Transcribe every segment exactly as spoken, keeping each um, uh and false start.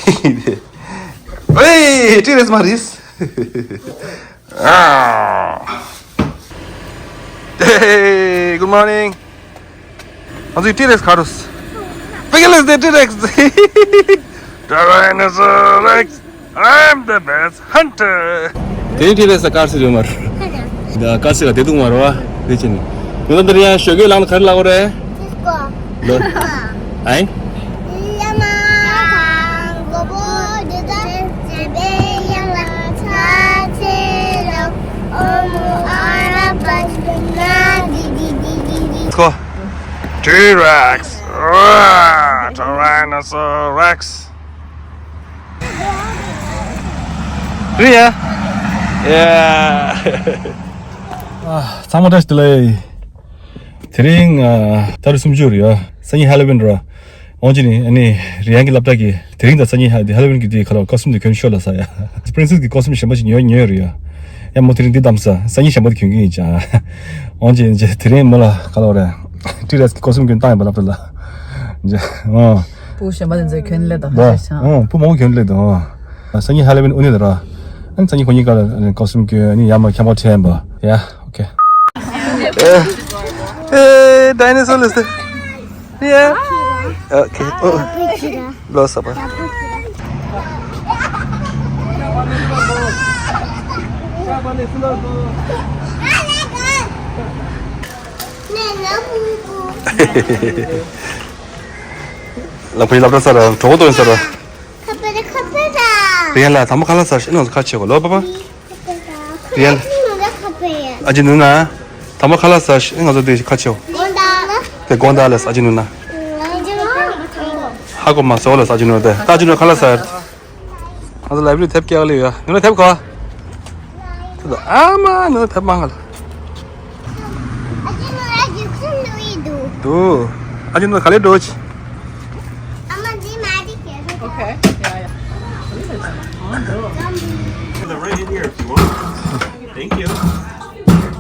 Hey, T-Rex Maris. Hey, good morning. ང་ཚོའི་T-Rex ག་རུ། Pickles the T-Rex. Tyrannosaurus. I'm the best hunter. དེ་T-Rex ཀར་སི་རེད་མར། ད་ཀར་སི་ལ་བདེ་སྡུག་མ་རོ་བ་དེ་ཅི་ནི། ང་ཚོ་འདིར་ཡང་ཞོགས་ཀས་ལངས་ན་ག་རེ་ལབ་དགོས་རེད། ལོ། ཨའི། Let's go. T-Rex. Tyrannosaurus. རེད་ཡ། ཚང་མ་བཀྲ་ཤིས་བདེ་ལེགས། དེ་རིང་ཨ་ཏ་རིག་སུམ་ཅུ་རེད་ཡ། སང་ཉིན་ཧ་ལོ་ཝིན་རེད། འོན་ཀྱང་ནི་ཨ་ནི་རི་ཡན་གྱི་སློབ་གྲྭ་གིས་དེ་རིང་དང་སང་ཉིན་ཧ་དེ་ཧ་ལོ་ཝིན་གྱི་དེའི་ཁ་ལོ་ཀོ་སི་ཊུམ་དེ་གྱོན་ཤོག་ལབ་ས་ཡ། པི་རིན་སེ་སི་གི་ཀོ་སི་ཊུམ་གཞན་པ་ཞིག་ཉོ་ཉོས་རེད་ཡ། ཡ་མོ་དེ་རིང་འདི་བདམས་ས། སང་ཉིན་གཞན་པ་དེ་གྱོན་གྱི་ཡིན་ཅང་། འོན་ཀྱང་དེ་རིང་མོ་ལ་ག་ལབ་རེད། ཊི་རེག་སི་གི་ཀོ་སི་ཊུམ་གྱོན་བཏང་ཡིན་པ་ལབ་ད་ལ། ཨོ། བུ་གཞན་པ་དེ་ཚོས་གྱོན་སླེབས་དང་། ཧ་ཅང་། ཨོ། བུ་མང་པོ་གྱོན་སླེབས་དང་། སང་ཉིན་ཧ་ལོ་ཝིན་དབུ་ནི་ད་ར། ཨ་ནི་སང་ཉིན་ཁོ་གཉིས་ཀ་ལ་ཀོ་སི་ཊུམ་གྱོན། ཨ་ནི་ཡར་མར་ཁྱམས་པ་ཁྲིད་ཡིན་པ། ཡ། ཨོ་ཁེ། ཨེ། ཨེ། ཌའི་ནོ་སོར་ལ་སྟེ། ཡ། ཨོ་ཁེ། ཨོ། ལོ་སོ་པ། ལ་ཕུ་ལབ་ད་ས་ར་གྲོགས་པོ་ཏོ་ཡིན་ས་ར། ཁ་པེ་ར་ཁ་པེ་ར། རི་ཡན་ལ་དང་པོ་ཁ་ལག་ཟ་ཤི་ནང་ཁ་ཆེ་གོ་ལོ་པ་པ། རི་ཡན། ཨ་ཅི་ནུ་ན། དང་པོ་ཁ་ལག་ཟ་ཤི་ང་ཚོ་དེ་ཁ་ཆེ་གོ། དེ་དགོང་དག་ལ་ཨ་ཅི་ནུ་ན། ཧ་གོ་མ་སོ་ལ་ཨ་ཅི་ནུ་དེ་ད་ཨ་ཅི་ནུ་ཁ་ལག་ཟ། ང་ཚོ་ལའི་བྷ་རི་དེབ་སྐྱེལ་ལེ་ཡོད། ནུ་ན་དེབ་གོ། ཨ་མ་ནུ་ན་དེབ་མང་ག་ལ། འདུག་ཨ་ཅི་ནུ་ག་ལེ་འགྲོ་ཆི། Okay. Yeah, yeah. They're right in here if you want. Thank you.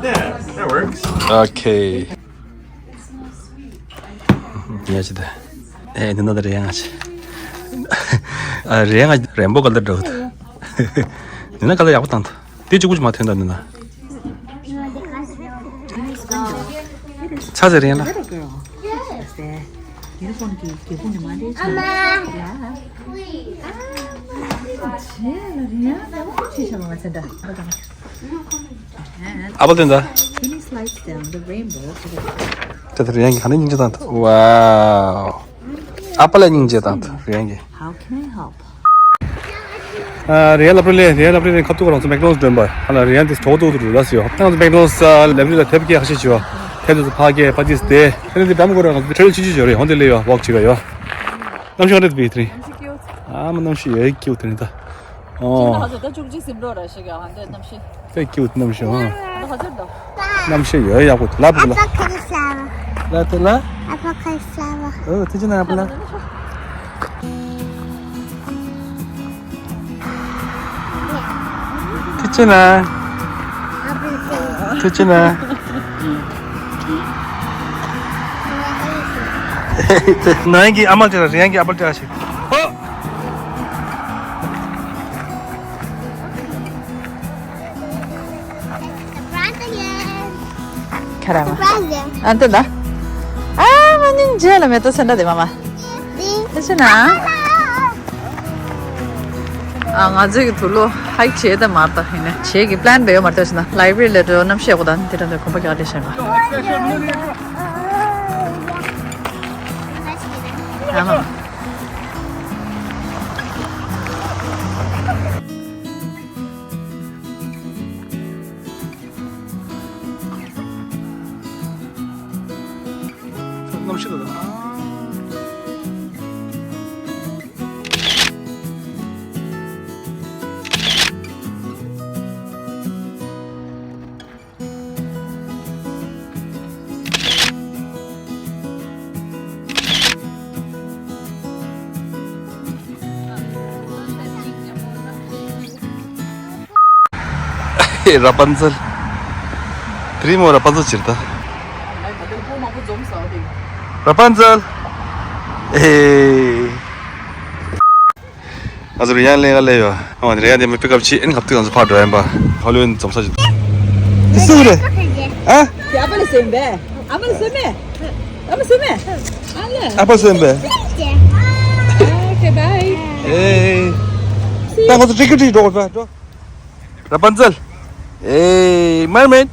Yeah, that works. Okay. ཡ་ཅི་ད། ཨེ་འདི་ན་ད་རེ་ཡང་ང་ཅི། ཨ་རེ་ཡང་ང་རེན་པོ་ག་ལ་འགྲོ་ད། འདི་ན་ག་ལ་ཡག་པོ་བཏང་ད། དེ་གཅིག་པུ་ཅིག་མ་ཐོན་ད་འདི་ན། ཚ་ཟེར་ཡིན་ལ། ཨ་པལ་དེ་འདྲ། དེ་ལྟར་རི་ཡན་གྱི་ག་ནས་སྙིང་རྗེ་དང་། ཝའོ། ཨ་པལ་ལ་སྙིང་རྗེ་དང་རི་ཡན་གྱི། How can I help? ཨ། རི་ཡན་ལ་པྲི་ལེ། རི་ཡན་ལ་པྲི་ལེ་ཁབ་ཏུ་ག་རང་ཚོ་མེག་ཌོ་ནལ་སི་མགྲོན་པ། ཧ་ལ་རི་ཡན་དེ་གྲོགས་ཏུ་ཏུ་རུ་ལ་སི་ཡོ། ང་ཚོ་མེག་ཌོ་ནལ་སི་ལེབ་རི་ལ་དེབ་སྐྱེལ་ཁ་ཤས་བྱེད་བ། དེབ་དེ་ཚོ་ཕ་གི་ཕ་ཏིས་དེ། དེ་ནི་དེ་འགྲམ་གོ་ར་ང་ཚོ་ཁྲེལ་ཆུ་ཆུ་བྱོ་རེ་ཧོན་དེ་ལེ་ཡོ་ཝོག་བྱེད་ག་ཡོ། གནམ་གཤིས་ག་འདྲ་འདུག་དེ་རིང་། ཨ་མ་གནམ་གཤིས་ཡོད་ཀྱུ་དེ་ནི་ད། ཅིག་ན་ཨོ། ཧ་ཟེར་ད་བཅུ་གཅིག་ཟིན་འགྲོ་ར་ཞིག་ཡ་ཧ་འདོད་གནམ་གཤིས། དེ་ཀྱུ་གནམ་གཤིས་ཨོ། ད་ཧ་ཟེར་ད། གནམ་གཤིས་ཡོད་ཡག་པོ་ལབ་གི་ལ། Avocado flower. ལ་དེ་ལ། Avocado flower. ཨོ་དེ་ཅི་ན་ཡག་པོ་ལ། དེ་ཅི་ན། དེ་ཅི་ན། ནང་གི་ཨ་མ་དེ་ལ་རི་ཡན་གྱི་ཨ་པལ་དེ་ལ་ཞིག་ཧོ། Surprise again. ཁ་ར་མ། Surprise again. ཨ་འདི་ལ། ཨ་མ་ནིང་རྗེས་ལ་མེ་ཏོག་སེ་འདྲ་དེ་མ་མ། དེ་ཕྱི་ན། ཨ་ང་ཚོའི་གི་དུ་ལོ་ཧའི་བྱེད་དེ་མ་ད་ཧི་ནས་བྱེད་ཀྱི་པི་ལན་བེ་ཡོད་མ་ད་ཕྱི་ན་ལའི་བྷ་རི་ལ་འགྲོ་གནམ་གཤིས་གོ་ད་དེ་འདྲ་འདྲ་གོམ་པ་རྒྱག་དེ་ཤེས་ག་ཨ་མ། གནམ་གཤིས་ལ། ར་པན་ཛལ། དེ་རིང་མོ་ར་པན་ཛལ་ཅིར་ད། ར་པན་ཛལ། ཨེ། ང་ཚོ་རི་ཡང་གླེ་ག་སླེབས་ཡོད། ཨ་མ་རི་ཡང་དེ་མི་པིག་ཨབ་བྱེད། ཨ་ནི་ཁ་ཐུག་ང་ཚོ་ཕར་འགྲོ་ཡིན་པ། ཧོ་ལི་ཝུད་འཛོམས་ས་ཅིག་སུ་རེད། ཨ། དེ་ཨ་ཕ་ལ་སེམས་པས། ཨ་ཕ་ལ་སེམས་པས། ཨ་ཕ་ལ་སེམས་པས། ཨ་ལེ། ཨ་ཕ་སེམས་པས། Okay, bye. ཨེ། ད་ང་ཚོ་ཊི་ཀེ་ཊི་འགྲོ་དགོས་པ་འགྲོ། ར་པན་ཙལ། ཨེ། མར་མེད།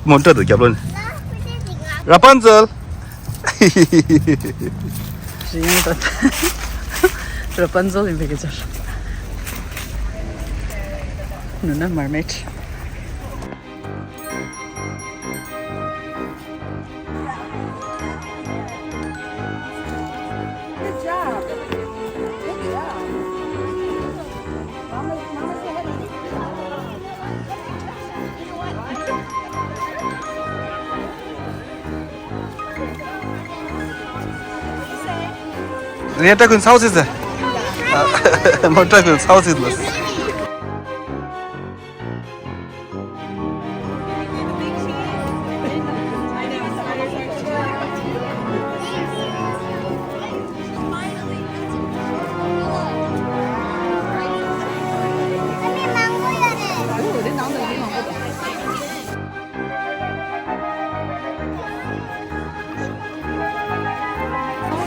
མོན་ཊ་དང་རྒྱབ་ལོགས་ནས། ར་པན་ཙལ། རི་ཡང་ད། ར་པན་ཙལ་ཡིན་པའི་སྐད་ཆ། ནུ་ན་མར་མེད། Good job. Good job. Mama, Mama, say hello. What do you say? What do you say? What do you say?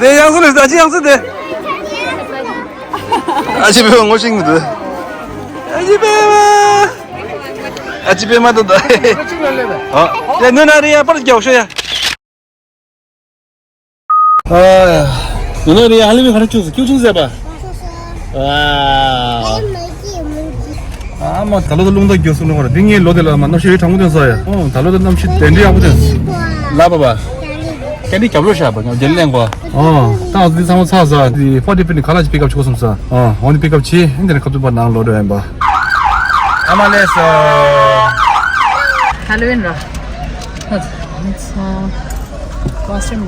དེ་ཡང་སུ་རེད། ཨ་ཅེ་ཡང་སུ་དེ། ཨ་ཅེ་པད་མ་ངོ་ཤེས་མི་འདུག་ཨ་ཅེ་པད་མ། ཨ་ཅེ་པད་མ་དང་དང་། ཨ། ཡ་ནུ་ན་རི་ཡ་པར་རྒྱག་ཤོ་ཡ། ཨ། ནུ་ན་རི་ཡ་ཧ་ལས་པའི་ཁ་ཁྲ་ཁྱུག་སོང་། ཁྱུག་ཆུང་ཟེར་པ། ཨ། ཨ་མ། ད་ལོ་ད་རླུང་རྟ་རྒྱུག་སོང་ནི་ཁོ་ར། འདི་ངའི་ལོ་དེ་ལ་མ་གནམ་གཤིས་གྲང་མོ་ཐོན་ས་ཡ། ཨོ། ད་ལོ་ད་གནམ་གཤིས་དེ་འདྲའི་ཡག་པོ་ཐོན། ལབ་པ་བ། ཀན་ཌི་རྒྱབ་ལོགས་བཞག་པ་ང་རྒྱལ་ལེན་གོ། ཨོ། ད་ང་ཚོ་འདི་ཚང་མ་ཚར་ས། འདི་ཕོར་ཊི་ཕིཕ་ཊིན་ཁ་ལག་ཅིག་པིག་ཨབ་བྱེད་དགོས་བསམ་ས། ཨོ། འོ་འདི་པིག་ཨབ་བྱེད། ཨིན་དེ་ནས་ཁ་ཐུག་པ་ནང་ལོག་འགྲོ་ཡིན་པ། ཨ་མ་ལགས་སོ། ཧ་ལོ་ཝིན་ར། It's, uh, costume.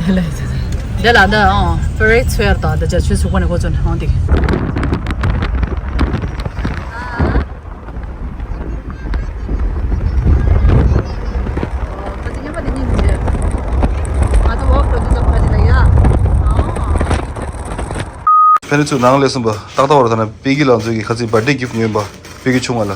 འདི་ལ་འདི་ཨང་པ་རེ་ཌི་ཚོ་ཡར་དང་འདི་ཅག་ཆུ་ཚོད་གོ་ནས་གོ་ཚོད་ནས་ཧང་འདི། ཕན་ཚུན་ནང་ལས་གསུངས་པ་ཏག་ཏག་བར་ཐ་ན་པི་ཀི་ལགས་ཚོས་ཀྱི་ཁ་ཚིག་བར་ཌེ་གིཕ་ཉོས་པ། པི་ཀི་ཆུང་བ་ལ་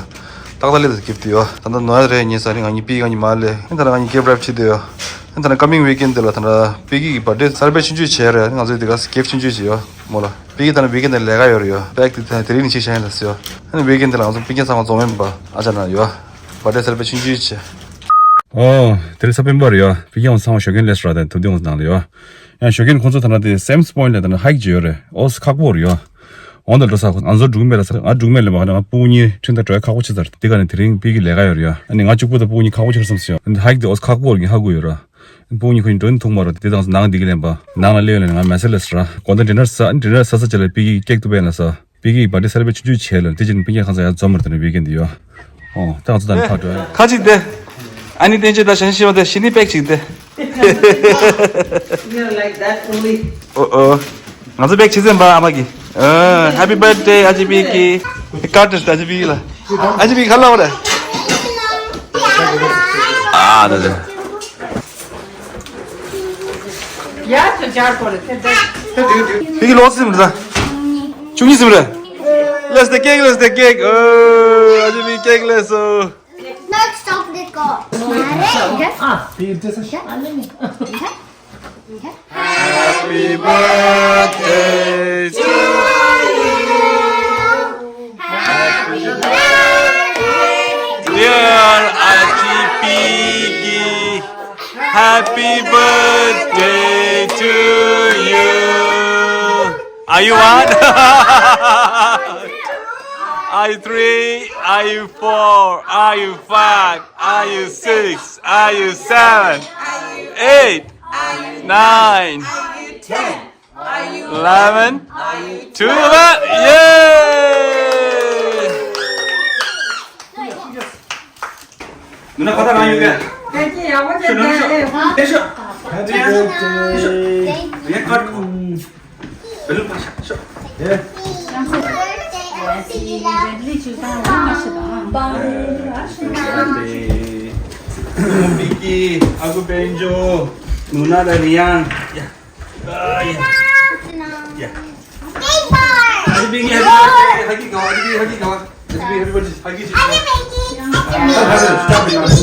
ཏག་ཏག་ལས་དང་གིཕ་དེ་ཡོད། ད་ལྟ་ནོ་ཡ་རེ་ཉིན་ས་རིང་ང་གཉིས་པི་ཀི་ང་གཉིས་མ་ལས་ཨེ་ད་ང་གཉིས་གིཕ་རེབ་བྱེད་དེ་ཡོད། ཨེ་ད་ན་ཀ་མིང་ཝིག་ཨེན་དེ་ལ་ད་ན་པི་ཀི་གི་བར་ཌེ་སེ་ལེ་བྷ་རེ་ཊི་ཆུང་ཆུང་བྱས་རེད། ང་ཚོས་དེ་ག་གིཕ་ཆུང་ཆུང་བྱས་ཡོད་མོ་ལ། པི་ཀི་ད་ན་ཝིག་ཨེན་དེ་ལས་ཀ་ཡོད་རེད་ཡོད། པེག་དེ་ད་དེ་རིང་ནས་ཅིག་བྱས་ཡིན་ལ་སོ། ཨེ་ན་ཝིག་ཨེན་དེ་ལ་ང་ཚོ་པི་ཀི་ཚང་མ་འཛོམས་ཡིན་པ་ཨ་ཅག་ན་ཡོད། བར་ཌེ་སེ་ལེ་བྷ་རེ་ཊི་ཆུང་ཆུང་བྱས། ཨོ། དེ་རིང་གཟའ་སྤེན་པ་རེད་ཡ། པི་ཀི་ཡང་ཚང་མ་ཞོགས་ཀས་ལས་སུ་ར་དང་དུ་དུང་ནང་ལ་ཡོད། ཡང་ཞོགས་ཀས་ཁོང་ཚོ་ད་ན་དེ་སེམས་པོ་ཡིན་ལ་ད་ན་ཧའིཀ་བྱེད་ཡོད་རེད། ཨོ་སི་ཁག་པོ་རེད་ཡ། འོང་ད་འགྲོ་ས་ཁོ་ང་ཚོ་འགྲུག་མེད་ལ་ས་ང་འགྲུག་མེད་ལ་མ་ང་སྤུ་གུ་གཉིས་ཁྲིན་ད་འགྲོ་ཡ་ཁག་པོ་ཆེ་ཚར། དེ་ག་ནས་དེ་རིང་པི་ཀི་ལས་ཀ་ཡོད་རེད་ཡ། ཨ་ནི་ང་གཅིག་པུ་ད་སྤུ་གུ་གཉིས་ཁག་པོ་ཆེ་རེད་བསམ་སོང་ཡ། ཨ་ནི་ཧའིཀ་དེ་ཨོ་སི་ཁག་པོ་རེད་ཧ་གོ་ཡོད་ར། སྤུ་གུ་གཉིས་ཁོ་གཉིས་འགྲོ་ནི་ཐུག་མ་རེད། དེ་དང་ནང་འདི་གི་ལེན་པ་ནང་ལ་སླེབས་ཡོད་ལ་ང་མེ་སེ་ལས་སུ་ར་དགོང་དག་ཌི་ནར་ཟ། ཨ་ནི་ཌི་ནར་ཟ་ས་ཆ་ལ་པི་ཀི་ཀེག་ཏུ་པས་ན་ས། པི་ཀི་གི་བར་ཌེ་སེ་ལེ་བྷ་རེ་ཊི་ཆུང་ཆུང་བྱས་ལ་དེ་ཅིག་ནི་པི་ཀི་ཁང་ཚ་ཡར་འཛོམས་མར་དེ་ནི་ཝིག་ཨེན་དེ་ཡོད། ཨོ་ད་ང་ཚོ་ད་ནི་ཕར་འགྲོ་ཡ། ཁ་ཅིག་དེ། ཨ་ནི་བསྟན་ཆོས་དང་ཞན་ཤི་བ་དེ་ཤི་ནི་པེག་ཅིག་དེ། You know, like that only. ཨོ་ཨོ། ང་ཚོ་པེག་བྱེད་ཟིན་པ་ཨ་མ་གི། ཨ་ཧེ་པི་བར་ཐ་ཌེ་ཨ་ཇི་པི་ཀི། ཀར་ཏེ་ཨ་ཇི་པི་ཀི་ལ། ཨ་ཇི་པི་ཀི་ཁ་ལ་བ་རེ། ཨ་ད་ད། ཡ་ཚོ་ཇར་གོ་རེ་ཐེ་ཐེ། ཕི་གི་ལོ་སིམ་ར། བཅུ་གཉིས་སིམ་ར། Let's the cake, let's the cake. ཨོ་ཨ་ཇི་པི་ཀེག་ལས་སོ། Next chocolate go. Happy birthday to you. Happy birthday, dear Auntie Piggy. Happy birthday to you. Are you one? Are you three? Are you four? Are you five? Are you six? Are you seven? Eight? Nine? Eleven? Two? Yay! Vicky, Uncle Benjo, Nuna dan Rian. Ya. Ah, ya. Ya. Happy birthday. Hagi, hagi, hagi, hagi. Happy birthday, hagi, hagi. Hagi, hagi, hagi.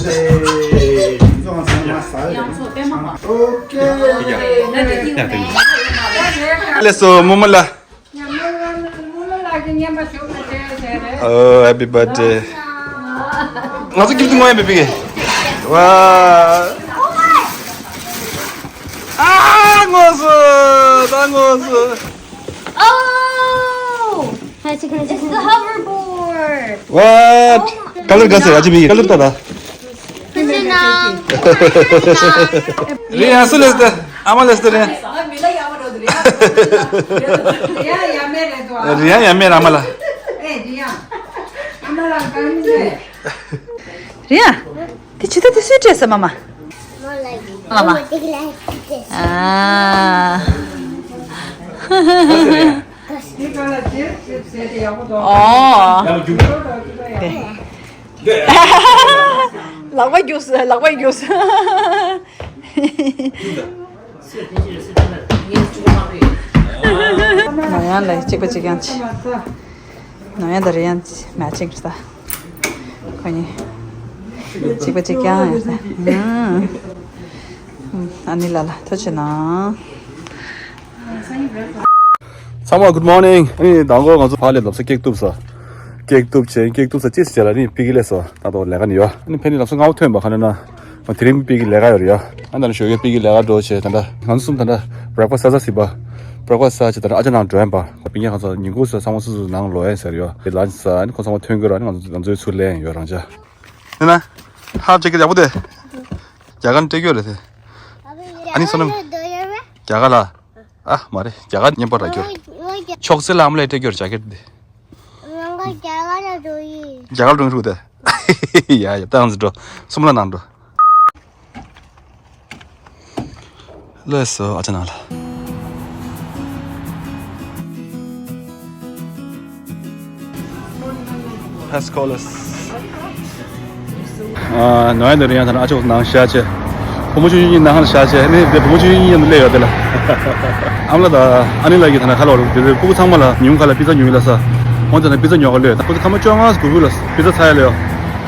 Okay. Ya, thank you. Let's go, Mumala. Oh, happy birthday. ང་ཚོ་གིབ་ཏུ་ངོ་ཡ་མེད་པི་གེ། ཝ། ཨ་ངོ་སོ། ད་ངོ་སོ། Oh! Can I take, can I take? This is the hoverboard. What? Oh my ཀ་ལར་ག་ཟེར། ཨ་ཅི་བི་ཀ་ལར་ད་ད། རེད་ཡ། སུ་ལས་ཏེ། ཨ་མ་ལས་ཏེ་རེད། རེད་ཡ་ཡ་མེད་རེད་དོ། རེད་ཡ་ཡ་མེད་ཨ་མ་ལ། ཨེ་རེད་ཡ། ཨ་མ་ལ་ག་མི་རེད། རེད་ཡ། དེ་ཇི་ལྟར་དེ་སུས་སྤྲད་ས། མ་མ། ལ་མ། ཨ། ཨོ། ལག་པ་རྒྱུགས། ལག་པ་རྒྱུགས། ནོར་ཡང་ལ་གཅིག་པ་གཅིག་རྐྱང་བྱེད། ནོར་ཡང་དང་རེད་ཡང་མ་གཅིག་རེད་ད། ཁོ་གཉིས་གཅིག་པ་གཅིག་རྐྱང་ཡོད་ད། ཨ་ནི་ལ་ལ་ཐུགས་རྗེ་ཆེ་གནང་། ཚང་མ་good morning། ཨ་ནི་དང་པོ་ང་ཚོ་ཕར་ལ་ལབ་ས་ཀེག་གཏུབ་ས། ཀེག་གཏུབ་བྱས། ཀེག་གཏུབ་ས་ཅི་ཟེར་ལ་ནི་པི་ཀི་ལས་སོ། ད་དོ་ལས་ཀ་ནི་ཡོད། ཨ་ནི་ཕན་ནི་ལབ་ས་སྔ་པོ་ཐོན་པ་ག་ན་ན། དེ་རིང་པི་ཀི་ལས་ཀ་ཡོད་རེད་ཡ། ཨ་ནི་ད་ནི་ཞོགས་ཀས་པི་ཀི་ལས་ཀ་འགྲོ་བྱས། ད་ལྟ་ང་ཚོ་གསུམ་ད་ལྟ་breakfast ཟ་ས་ཟིན་པ། breakfast ཟ་བྱས་ད་ལྟ་ཨ་ཅག་ནང་འགྲོ་ཡིན་པ། པི་ཀི་ང་ཚོ་ཉིན་གུང་ཟ་ཚང་མ་སུ་སུ་ནང་ལོག་ཡིན་ཟེར་ཡོད། དེ་ལ་ཟ་ཨ་ནི་ཁོ་ཚང་མ་ཐོན་དགོས་ར། ཨ་ནི་ང་ཚོ་ང་ཚོའི་ཚུར་ལེན་ཡོད་རང་ཅག་ནི་ན། ཧབ་ཅེ་ཀེ་ཡག་པོ་དེ། རྒྱ་གར་ནས་སྤྲད་རྒྱུ་རེད་དེ། ཨ་ནི་སོ་ནམ། རྒྱ་གར་ལ། ཨ་མ་རེད། རྒྱ་གར་མཉམ་པོ་རག་རྒྱུ་རེད། ཆོག་སེ་ལ་ཨ་མ་ལ་སྤྲད་རྒྱུ་རེད། ཇ་ཀེ་ཊི་དེ། རྒྱ་གར་ལ་འགྲོ་ཡིན། རྒྱ་གར་འགྲོ་རུ་དེ། ཡ་ཡ་ཏང་ཙི་འགྲོ། སུམ་ལ་ནང་འགྲོ། ལོས་སོ་ཨ་ཅག་ནང་ལ། ཧེ་སི་ཀོ་ལེས། ཨ། ནོ་ཡ་དེ་རིང་ཡང་ད་ནང་ཨ་ཅག་ནང་བཞག་བྱས། བུ་མོ་ཆུང་ཆུང་གཉིས་ནང་ལ་བཞག་བྱས། ནི་དེ་བུ་མོ་ཆུང་ཆུང་གཉིས་ཡང་སླེབས་ཡོད་དེ་ལ། ཨ་མ་ལགས་དང་ཨ་ནེ་ལགས་ཀྱིས་ད་ནང་ཁ་ལོ་རུ་དེ་རེད། སྤུ་གུ་ཚང་མ་ལ་ཉིན་གུང་ཁ་ལ་པི་ཛ་ཉོ་ཡིན་ལ་ས། འོན་ཏེ་ད་ནང་པི་ཛ་ཉོ་ག་སླེབས། ད་ཁོ་ཚོ་ཁ་མ་བཅོ་ལྔ་དགུ་དགུ་ལ་པི་ཛ་ཚ་ཡ་ལ་ཡོད།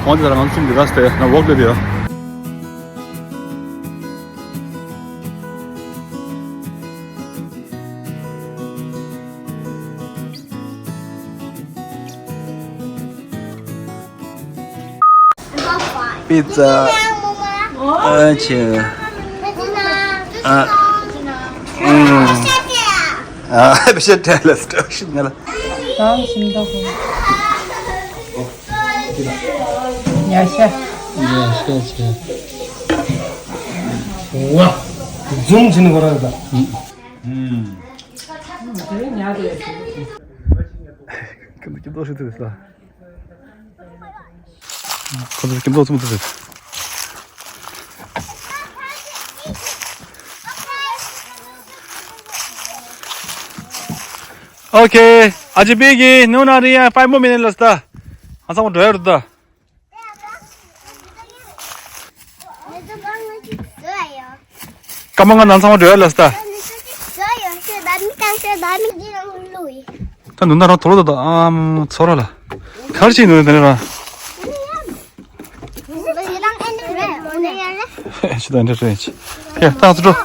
འོན་ཏེ་ད་ནང་ང་ཚོ་གསུམ་འདི་ག་སྟེ་ན་ཝོག་སླེབས་ཡོད། པི་ཛ། ཨ་ཆེ། ཨ། ཨུམ། ཨ། པི་ཤ་ཏྲ་ལ་སྟོ་ཤི་ང་ལ། ཡ་ཤ། ཡ་ཤ་ཆེ། ཝ། ཛུམ་ཆེ་ནི་གོ་ར་ད། ཨུམ། ཁྱིམ་ཐོག་ཁྱིམ་ཐོག་ཚུགས་ཐུབ་ས། ཁོ་ཚོ་ཁྱིམ་ཐོག་ཚུགས་ཐུབ་ས། ཨོ་ཁེ། ཨ་ཅེ་པི་གི་ནུ་ན་རི་ཡ་five more minutes ལ་སྟ། ང་ཚང་མ་འགྲོ་ཡ་རུ་ད། སྐར་མ་ལྔ་ནང་ཚང་མ་འགྲོ་ཡ་ལ་སྟ། ད་ནུ་ན་རང་དོ་ལོ་ད་ད་ཨམ་ཚོ་ར་ལ། གར་ཅིག་ནུ་ན་དེ་ནས་ར། ཤི་ད་འདྲ་རེད། ཡ་ད་ཚོ་འགྲོ།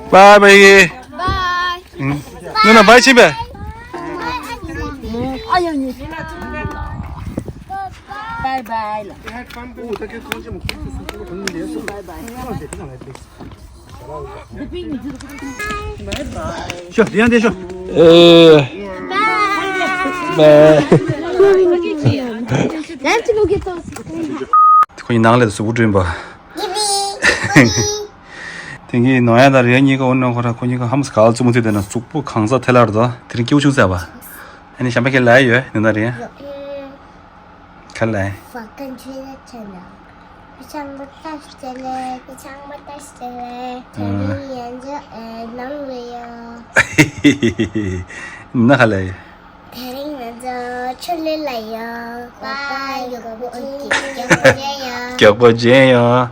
Bye bye. Bye. ནུ་ན་བའི་ཕྱིན་པས། Bye bye. ཤོ་དེ་ཡང་དེ་ཤོ། ཨེ། ཁོ་གཉིས་ནང་ལ་གཟུགས་པོ་བསྒྲིམས་པ། དེང་གི་ནོ་ཡ་དང་རེ་གཉིས་ཀ་འོ་ན་ཁོ་ར་ཁོ་གཉིས་ཀ་ཧམ་སི་ག་ལ་བཙུན་མོ་ཚོས་བལྟས་ན་གཟུགས་པོ་གང་ས་ཐལ་ལར་དོ། དེ་རིང་སྐྱིད་པོ་བྱུང་ཟེར་བ། ཨ་ནི་ཤམ་པ་ཁེ་ལ་ཡོད་ནི་ན་རེད། ཁ་ལ། 我跟去的真的，非常不大学嘞，非常不大学嘞，这里研究哎，能没有？ན་ཁ་ལ། 这里研究去里来哟，爸爸有个不给，有个不给哟。 མགྱོགས་པོ་མཇལ་ཡོང་།